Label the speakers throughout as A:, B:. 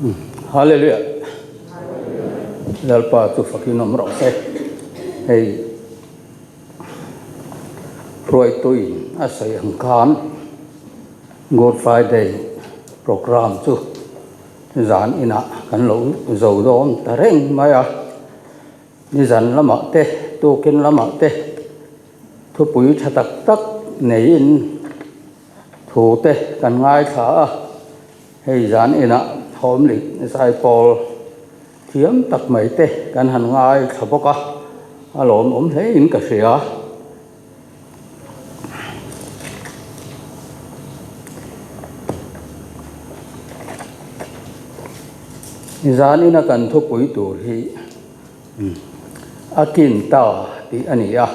A: Hallelujah. Lalpa chu fakin awm rawh se. Hei hruaituin a sawi ang khan Good Friday program chu zan inah kan lo zo dawn ta reng mai a. Nizan lamah te, tukin lamah te thupui tha tak tak neiin thu te kan ngaithla a, hei zan inah thawmlik zaipawl thiam tak mai te kan han ngaithla bawk a, a lawmawm hle in ka hria. Zan ina kan thupui tur hi a kin ta tih a ni a,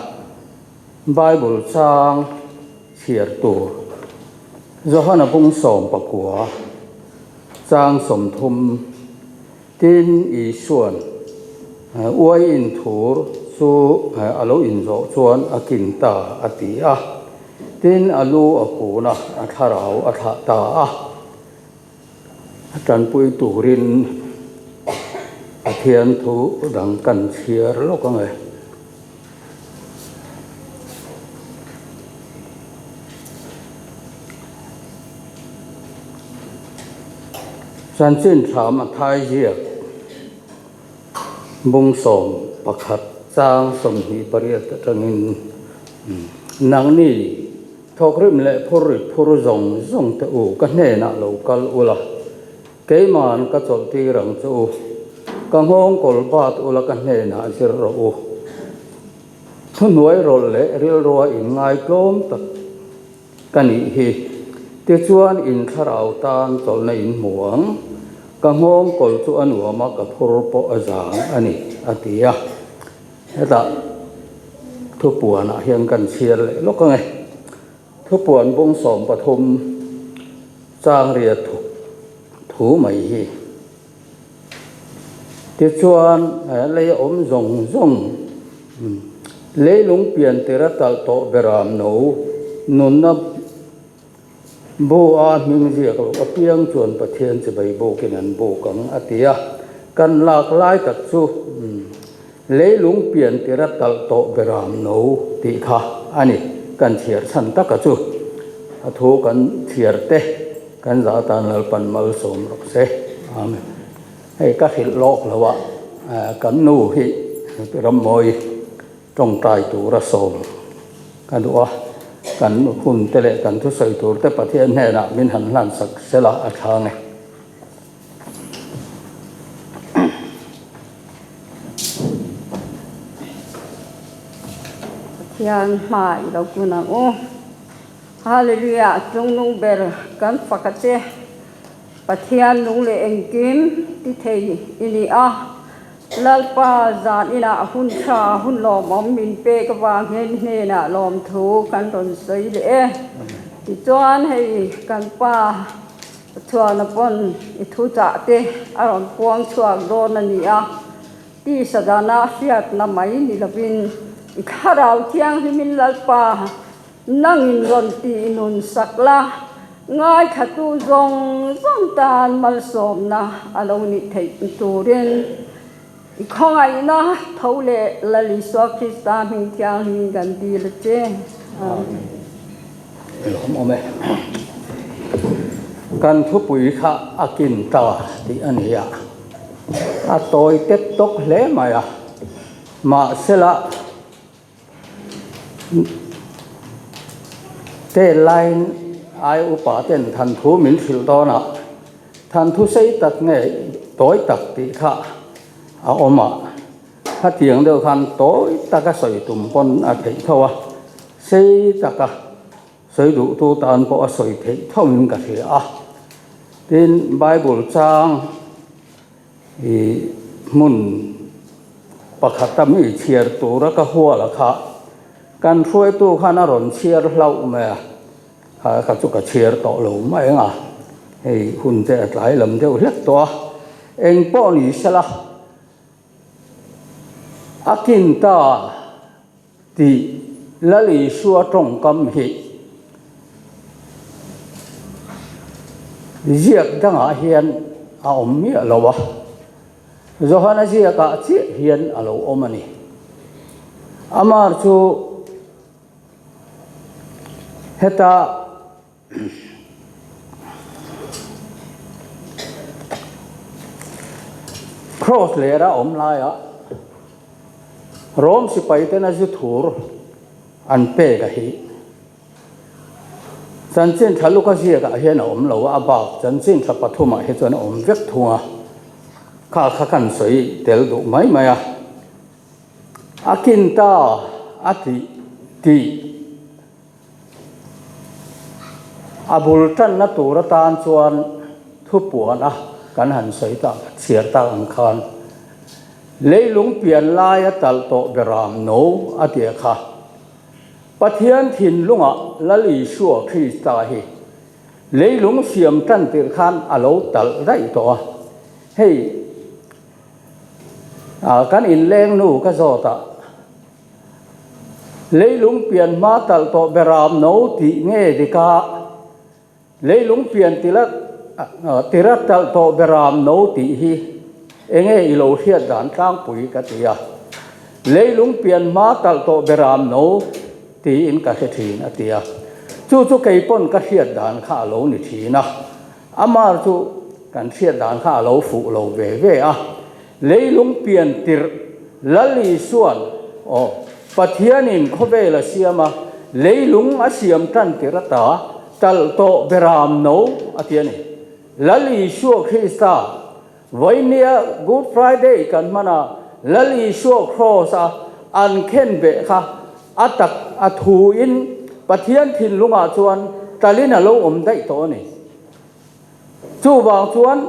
A: Bible chang chhiar tur Johana bung 19 chang 30 Tin, Isua'n uai inthur chu a lo inzawh chuan a kin ta a ti a. Tin, a lu a kun a, a thlarau a thlah ta a. A tanpui turin Pathian thu dang kan chhiar lawk ang e. Chanchin thlam a thai ziak bung 11 chang 28 atangin nangni thawkrim leh phur rit phur zawng zawng te u ka hnenah lo kal ula keiman ka chawlh tir ang che u ka nghawng kawl bat ula ka hnenah zir rawh u thuhnuai rawlh leh rilrua inngai tlawm tak Ka nih hi. Tichuan in thlarau tan chawlhna in hmu ang. Ka nghawng kawl chu a nuam a, ka phur pawh a zang a ni, a ti a. Hetah thupuanah hian kan chhiar leh lawk ang e. Thupuan bung 13 chang riat thu mai hi. Tichuan lei a awm zawng zawng, leilung pian tir a talh tawh beram no, nunna bu a hming ziak loh apiang chuan Pathian chibai bukin an buk ang a ti a. Kan lak lai tak chu leilung pian tir a talh tawh beram no tih kha a ni. Kan chhiar chhan taka chu a thu kan chhiar te. Kan za tan Lalpan malsawm rawh se. Amen. Hei ka hrilh lawk lo a, kan nu hi rammawi tawngtai tura sawm ka duh a, kan hun te leh kan thusawi tur te Pathian hnenah min han hlan sak sela a tha nge.
B: Pathian hma i lo kun ang u. Hallelujah Chungnung ber kan fak a che. Pathian nung leh engkim ti thei i ni a. Lalpa zan inah hun tha hun lawmawm min pek avang hian hnenah lawmthu kan rawn sawi leh e. Tichuan hei kan pa Pathuana pawn i thuchah te a rawn puang chhuak dawn a ni a. Tisa dana hriatna mai ni lovin i thlarau thianghlimin Lalpa Nangin rawn tih nun sak la, ngaithlatu zawng zawng tan malsawmna a lo nih theih turin i khawngaihna tho leh Lal Isua Krista hming thianghlim kan dil a che. Amen.
A: Lawm awm e. Kan thupui kha a kin ta tih a ni a, a tawi tek tawk hle mai a, mahsela Te laiin ai upa ten than thu min hrilh dawn a, than thu sei tak nge tawi tak tih kha a awm a, khatiang deuh khan tawi taka sawi tum pawn a theih tho a, sei taka sawi duhtu tan pawh a sawi theih tho in ka hria a. Tin, Bible chang I hmun pakhata mi chhiar tura ka hual a kha kan hruaitu khan a rawn chhiar hlauh mai a, kha kha chu ka chhiar tawh lo mai ang a, hei hun te a tlai lam deuh hlek tawh a, eng pawh ni sela a kin ta tih Lal Isua tawngkam hi ziak dangah hian a a awm miah lo a, Johana ziakah chiah hian a lo awm a ni. Amar chu heta Cross lera awm laia Rom sipai tena zu thur an pek a hi. Chanchin tha luka ziakah hian a awm lo a, a bak chanchin tha pathumah hi chuan a awm vek thung a, kha kha kan sawi tel duh mai mai a. A kin ta a tih tih a bul tanna tur atan chuan thupuan a kan han sawi tak chhiar tak ang khan leilung pian laia talh tawh beram no a tia kha. Pathian thinlungah Lal Isua Krista hi leilung siam tan tirh khan a lo talh daih tawh a. Hei kan inleng nu ka zawt a, leilung pian hma talh tawh beram no tih nge dik a, leilung pian tila tira talh tawh beram no tih hi enge i lo hriat dan tlangpui ka ti a, leilung pian hma talh tawh beram no tiin ka hre thin a ti a, chu chu keipawn ka hriat dan kha a lo ni thin a, amar chu kan hriat dan kha a lo fuh lo ve ve a, leilung pian tirh Lal Isua'n aw Pathianin khawvel a siam a, leilung a siam tan tirh ata talh tawh beram no a ti a ni. Lal Isua Krista Vawimia Good Friday kan hman a, Lal Isua Kraws a an khen beh kha a tak a thuin Pathian thinlungah chuan talin a lo awm daih tawh a ni. Chuvang chuan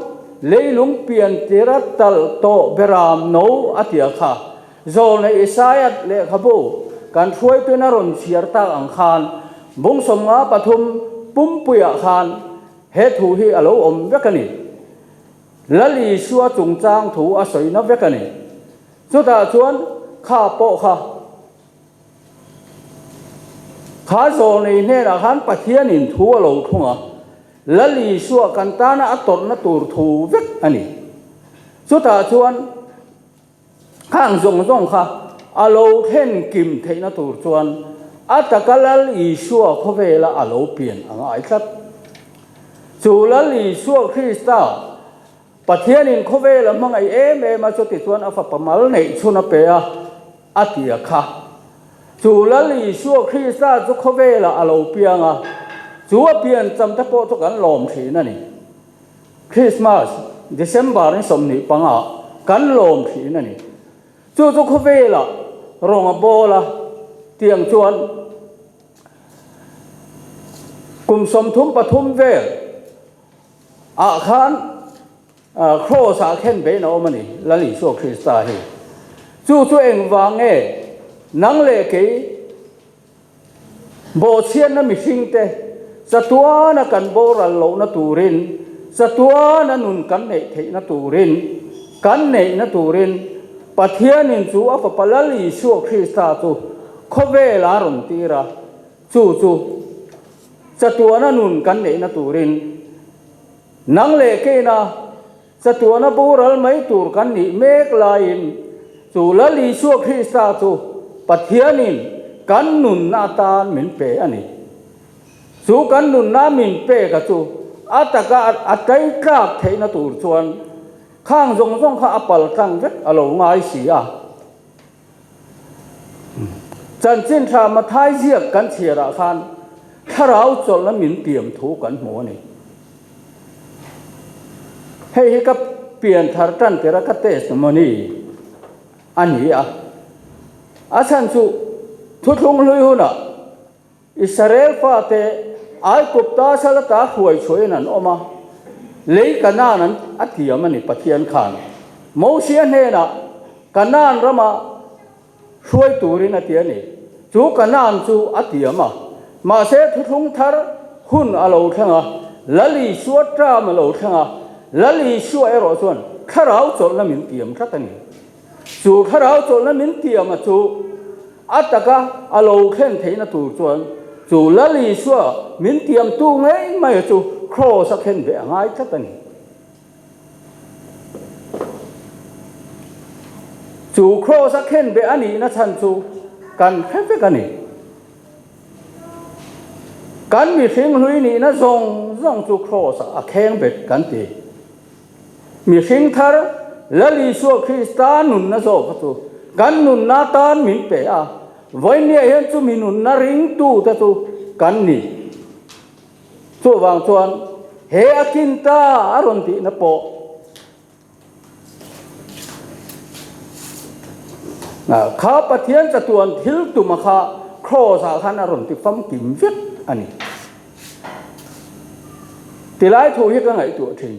A: leilung pian tira talh tawh beram no a tia kha Zawlnei Isaiah lehkhabu kan hruaituin a rawn chhiar tak ang khan bung 53 pumpuiah khan he thu hi a lo awm vek a ni. Lal Isua chungchang thu a sawina vek a ni. Chutah chuan kha pawh kha Kha zawlnei hnenah khan Pathianin thu a lo thlung a, Lal Isua kan tana a tawrhna tur thu vek a ni. Chutah chuan khang zawng zawng kha a lo thlen kim theihna tur chuan a taka Lal Isua khawvela a lo pian a ngai tlat. Chu Lal Isua Krista Pathianin khawvela hmangaih em em a, chuti chuan a fapa mal neih chhun a pe a, A ti a kha. Chu Lal Isua Krista chu khawvelah a lo piang a, chu a pian cham te pawh chu kan lawm thin a ni. Christmas, December ni 25 ah kan lawm thin a ni. Chu chu khawvelah rawng a bawl a, tiang chuan kum 33 vel ah khan Kraws ah khen bein a awm a ni, Lal Isua Krista hi. Chu chu engvang nge nang leh kei bawhchhiatna mihringte chatuana kan boral lohna turin, chatuana nun kan neih theihna turin, kan neihna turin Pathianin chu a Fapa Lal Isua Krista chu khawvel a rawn tir a, chu chu chatuana nun kan neihna turin. Nang leh keina chatuana boral mai tur kan nih mek laiin chu Lal Isua Krista chu Pathianin kan nunna atan min pe a ni. Chu kan nunna min pek a chu a taka a tleitlak theihna tur chuan khang zawng zawng kha a pal tlang vek a lo ngai si a. Chanchin tha Mathai ziak kan chhiarah khan thlarau chawlhna min tiam thu kan hmu a ni. Hei hi ka pian thar tan tirh a ka testimony a ni a. A chhan chu thuthlung hlui hunah Israel fate Aigupta sal ata hruai chhuahin an awm a, lei Kanaan an a tiam a ni Pathian khan Mosia hnenah Kanaan rama hruai turin a ti a ni. Chu Kanaan chu a tiam a, mahse thuthlung thar hun a lo thleng a, Lal Isua term a lo thleng a, Lal Isua erawh chuan thlarau chawlhna min tiam tlat a ni. Chu thlarau chawlhna min tiam a chu a taka a lo thlen theihna tur chuan chu Lal Isua min tiamtu ngei mai chu Kraws a khen ve a ngai tlat a ni. Chu kraws a khenbeh a nihna chhan chu kan hre vek a ni. Kan mihring hlui nihna zawng zawng chu kraws ah a khengbet kan ti. Mihring thar Lal Isua Krista nunna zawk kha chu kan nunna tan min pe a, vawinia hian chumi nunna ringtute chu kan ni. Chuvang chuan he a kin ta a rawn tihna pawh kha Pathian chatuan thil tuma kha kraws ah khan a rawn ti famkim vek a ni. Tilai thu hi ka ngaihtuah thin.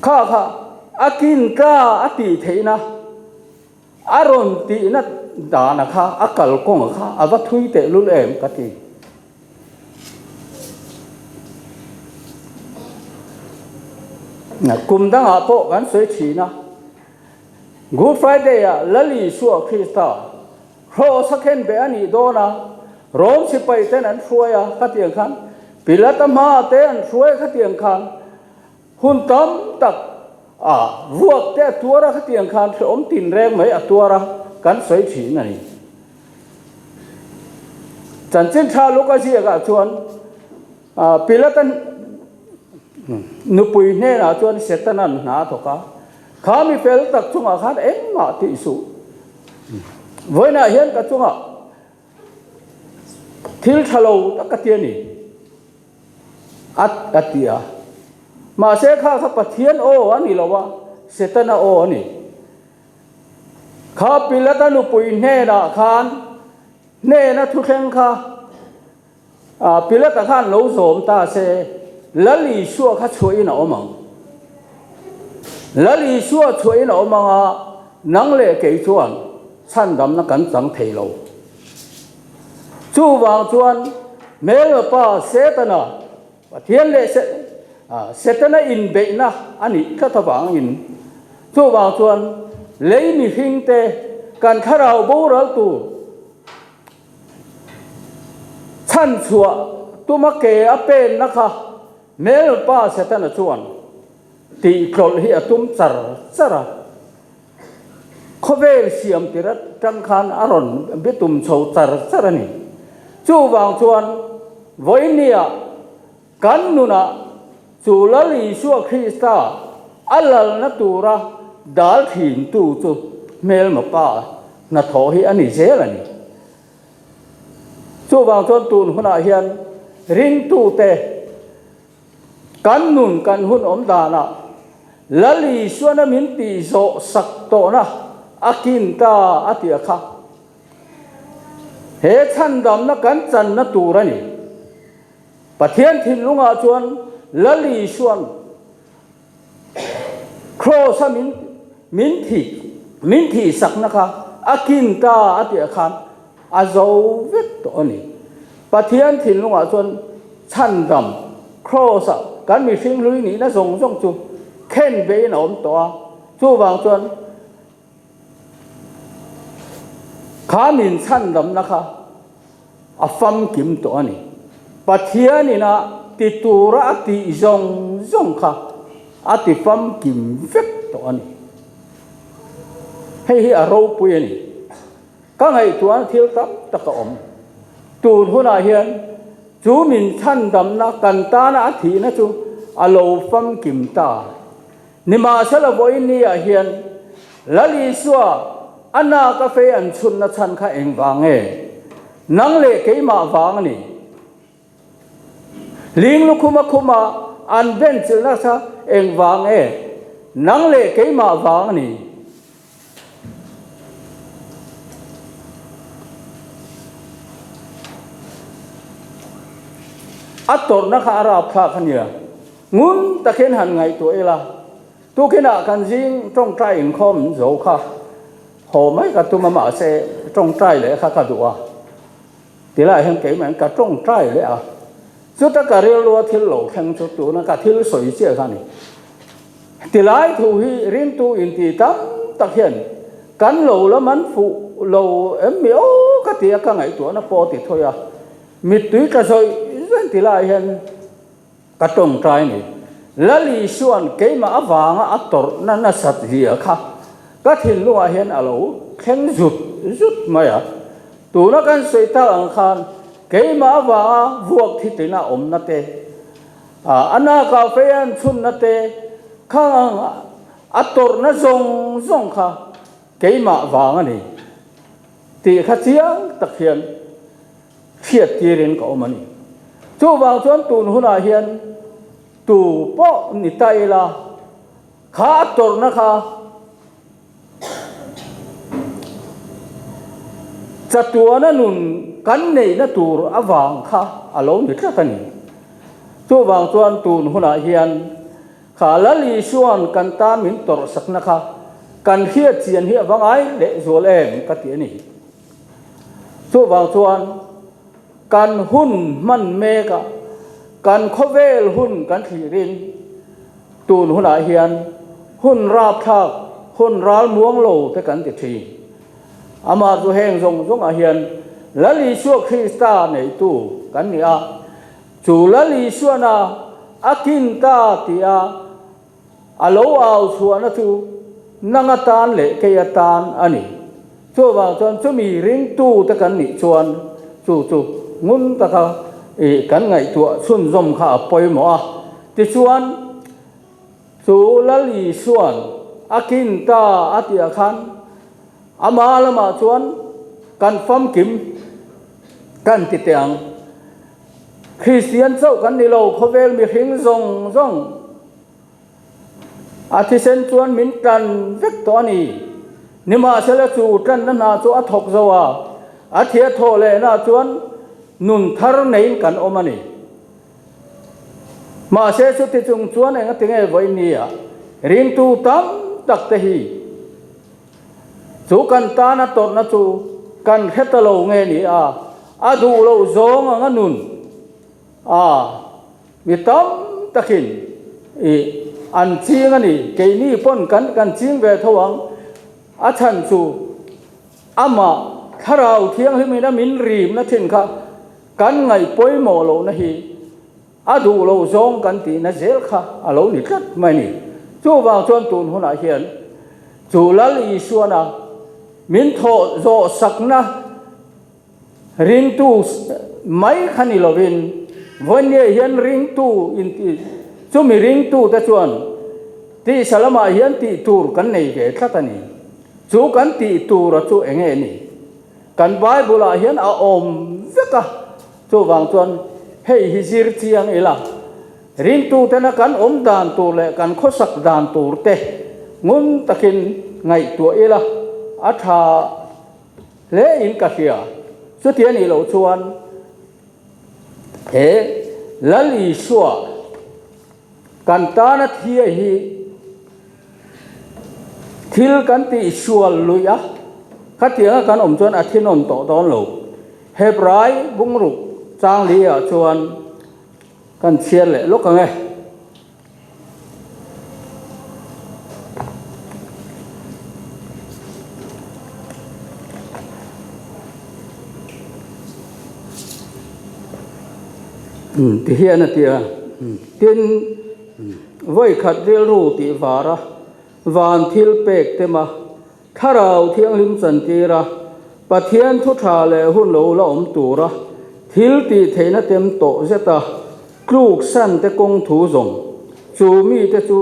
A: Kha kha a kin ta a tih theihna A rawn tihna dana kha a kalkawnga kha a va thui tehlul em ka ti. Kum dangah pawh kan sawi thin a, Good Friday ah Lal Isua Krista hrawh sakhen beh a nih dawn a, Rom sipai ten an hruai a khatiang khan, Pilata hma te an hruai a khatiang khan, Hun tam tak a vuak te a tuar a, khatiang khan hrehawm tin reng mai a tuar a, kan sawi thin a ni. Chanchin tha Luka ziakah chuan Pilata nupui hnenah chuan Setana'n hna a thawk a, Kha mi fel tak chungah khan engmah tih suh. Vawiinah hian ka chungah thil tha lo tak ka ti a ni. A a ti a. Mahse kha kha Pathian aw a ni lo a, Setana aw a ni. Kha Pilata nupui hnenah khan hnena thuthleng kha Pilata khan lo zawm ta se, Lal Isua kha chhuahin a awm ang. Lal Isua chhuahin a awm ang a, nang leh kei chuan chhandamna kan chang thei lo. Chuvang chuan hmelma pa Setana, Pathian leh Setana inbeihna a nih tlat avangin, chuvang chuan lei mihringte kan thlarau boral tur chhanchhuah tuma ke a penna kha hmelma pa Setana chuan tihtlawlh hi a tum char char a. Khawvel siam tir atang khan a rawn be tum chho char char a ni. Chuvang chuan vawinia kan nunah chu Lal Isua Krista a lalna tura dal thintu chu hmelma pa hnathawh hi a ni zel a ni. Chuvang chuan tun hunah hian ringtute Kan nun kan hun awm danah Lal Isuana min tih zawh sak tawhna a kin ta a ti a kha. He chhandamna kan channa tur a ni. Pathian thinlungah chuan Lal Isuan Kraws-a min min thih min thihsakna kha a kin ta a tih ah khan a zo vek tawh a ni. Pathian thinlungah chuan chhandam Kraws-a kan mihring hlui nihna zawng zawng chu khen beiin a awm tawh a, chuvang chuan kha min chhandamna kha A famkim tawh a ni. Pathianin a ti tura a tih zawng zawng kha a ti famkim vek tawh a ni. Hei hi a ropui a ni. Ka ngaihtuahna thil tam tak a awm. Tun hunah hian chu min chhandamna kan tana a thihna chu a lo famkim ta. Nimahsela vawiin niah hian Lal Isua a na ka fei an chhunna chhan kha engvang nge? Nang leh keimah vang a ni. Ling lukhuma khuma an ben chilhna kha engvang nge? Nang leh keimah vang a ni. A tawrhna kha a rapthlak a nia. Ngun takin han ngaihtuah ila, tukinah kan zing tawngtai inkhawm zo kha haw mai ka tum a, mahse tawngtai leh kha ka duh a, tilaiah hian keimah in ka tawngtai leh a, chuta ka rilrua thil lo thleng chu tuna ka thil sawi chiah kha a ni. Tilai thu hi rintu inti tam tak hian kan lo la man fuh lo em mi aw ka ti a, ka ngaihtuahna pawh a ti thawi a, mittui tla zawih zawih tilaiah hian Ka tawngtai ni. Lal Isua'n keimah avanga a tawrhna nasat zia kha. Ka thinlungah hian a lo thleng zut zut mai a. Tuna kan sawi tak ang khan keimah avanga vuak thitlina awmna te, a nakah fei an chhunna te, khang ang a tawrhna zawng zawng kha keimah vang a ni tih kha chiang tak hian hriat tirin ka awm a ni. Chuvang chuan tun hunah hian tu pawh ni ta ila kha a tawrhna kha Chatuana nun kan neihna tur avang kha a lo ni tlat a ni. Chuvang chuan tun hunah hian kha Lal Isua'n kan tan min tawrhsakna kha kan hriat chian hi a va ngai leh zual em ka ti a ni. Chuvang chuan kan hun hman mekah kan khawvel hun kan thlirin Tun hunah hian hun rapthlak, hun ral muang lo te kan ti thin. Amah chu heng zawng zawngah hian Lal Isua Krista neitu kan ni a, chu Lal Isuana a kin ta tia a lo au chhuahna chu nang atan leh kei atan a ni. Chuvang chuan chumi ringtu te kan nih chuan chu chu ngun taka kan ngaihtuah chhunzawm kha a pawimawh a. Tichuan, chu Lal Isua'n a kin ta a tihah khan ama lamah chuan kan famkim kan ti teh ang. Kristian chauh kan ni lo, khawvel mihring zawng zawng a thisen chuan min tan vek tawh a ni. Nimahsela chu tanna hna chu a thawk zo a, a thia thawh lehna chuan nun thar neiin kan awm a ni. Mahse chuti chung chuan engati nge vawinia ringtu tam tak te hi chu kan tana tawrhna chu kan hre ta lo nge ni a, a duh loh zawng anga nun a mi tam takin ih an ching a ni. Keini pawn kan kan ching ve tho ang, a chhan chu amah thlarau thianghlimina min rimna thin kha Kan ngaih pawimawh lohna hi a duh loh zawng kan tihna zel kha a lo ni tlat mai ni. Chuvang chuan tun hunah hian chu Lal Isuana min thawh zawh sakna ringtu mai kha ni lovin vawinia hian ringtu inti chumi ringtute chuan tihsa lamah hian tih tur kan nei ve tlat a ni. Chu kan tih tura chu eng nge ni? Kan Bible-ah hian a awm vek a, chuvang chuan hei hi zir chiang ila, ringtutena kan awm dan tur leh kan khawsak dan tur te ngun takin ngaihtuah ila a tha hle in ka hria. Chuti a nih loh chuan he Lal Isua kan tana thia hi Thil kan tih sual luih a, khatianga kan awm chuan a thinawm tawh dawn lo. Hebrai bungruk changli ah chuan kan chhiar leh lawk ang e. Tihian a ti a, tin. Vawi khat rilru tih var a, van thil pek tem a, Thlarau Thianghlim chantir a, Pathian thu tha leh hun lo la awm tur a, thil tih theihna tem tawh zet a, tluk san te kawng thu zawng, chu mite chu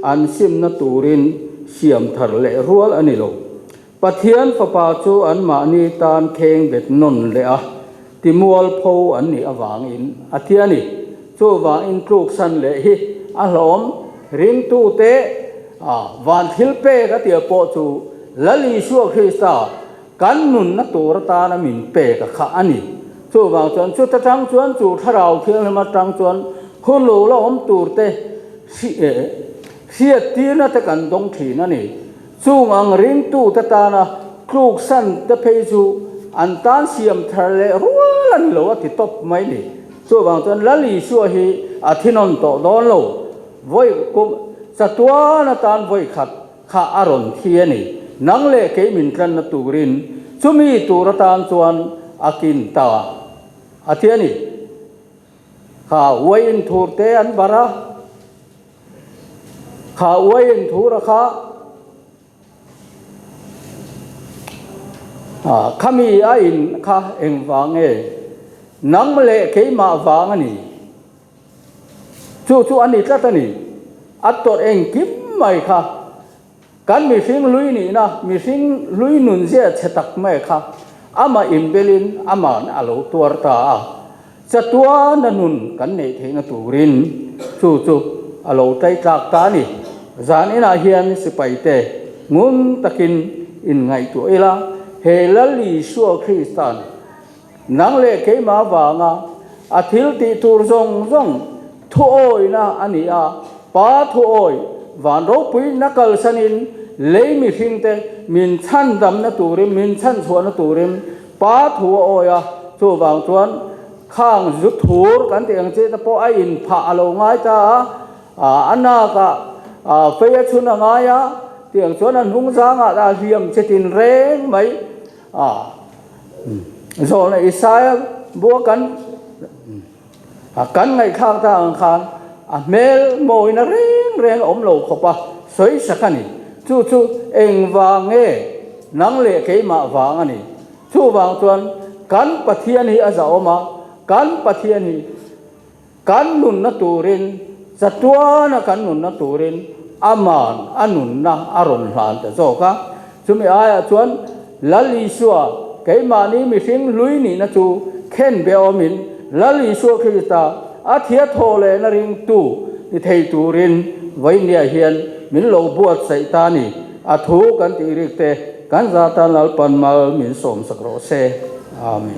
A: an simna turin siam thar leh rual a ni lo. Pathian Fapa chu anmahni tan kheng bet nawn leh a, timualpho an nih avangin a ti a ni. Chuvangin tluksan leh hi a hlawm ringtute van thil pek a tia pawh chu Lal Isua Krista kan nunna tur atana min pek a kha a ni. Chuvang chuan chuta tang chuan chu Thlarau Thianghlim atang chuan hun lo la awm turte hriattirna te kan dawng thin a ni. Chung ang ringtute tana tluksan te phei chu an tan siam thar leh rual a ni lo a ti tawp mai ni. Chuvang chuan Lal Isua hi a thinawn tawh dawn lo. Vawi kum chatuan atan vawi khat kha a rawn thi a ni. Nang leh kei min tlanna turin chumi tur atan chuan a kin ta a ti a ni. Kha uaiin thur te an barh a. Kha uaiin thura kha Khami a in kha engvang nge? Nang leh keimah vang a ni. Chu chu a ni tlat a ni. A tawrh engkim mai kha kan mihring hlui nihna, mihring hlui nunzia chhe tak mai kha amah inbelin ama'n a lo tuar ta a. Chatuana nun kan neih theihna turin chu chu a lo tlaitlak ta a ni. Zan inah hian sipaite ngun takin inngaihtuah ila, he Lal Isua Krista'n nang leh keimah avanga a thil tih tur zawng zawng thuawina a ni a, Pa thuawi van ropui na kalsanin lei mihringte min chhandamna turin, min chhanchhuahna turin Pa thu a awi a, chuvang chuan khang zu thur kan tih ang chi te pawh a inphah a lo ngai ta a, a nakah fei a chhun a ngai a, tiang chuan a hnung zangah a hliam che tin reng mai a. Zawhna Isaia bua kan kan ngaihthlak ta ang khan a hmel mawina reng reng a awm lo khawp a, sawi sak a ni. Chu chu engvang nge nang leh keimah vang a ni. Chuvang chuan kan Pathian hi a zahawm a, kan Pathian hi kan nunna turin, chatuana kan nunna turin Aman a nunna a rawn hlan ta zawk a. Chumi aiah chuan Lal Isua keimahni mihring hlui nihna chu khen be awmin Lal Isua Krista a thia thaw lehna ringtu ni thei turin vawinia hian min lo buatsaih ta a ni. A thu kan tih rik te kan zatan Lalpan mal min sawmsak rawh se. Amen.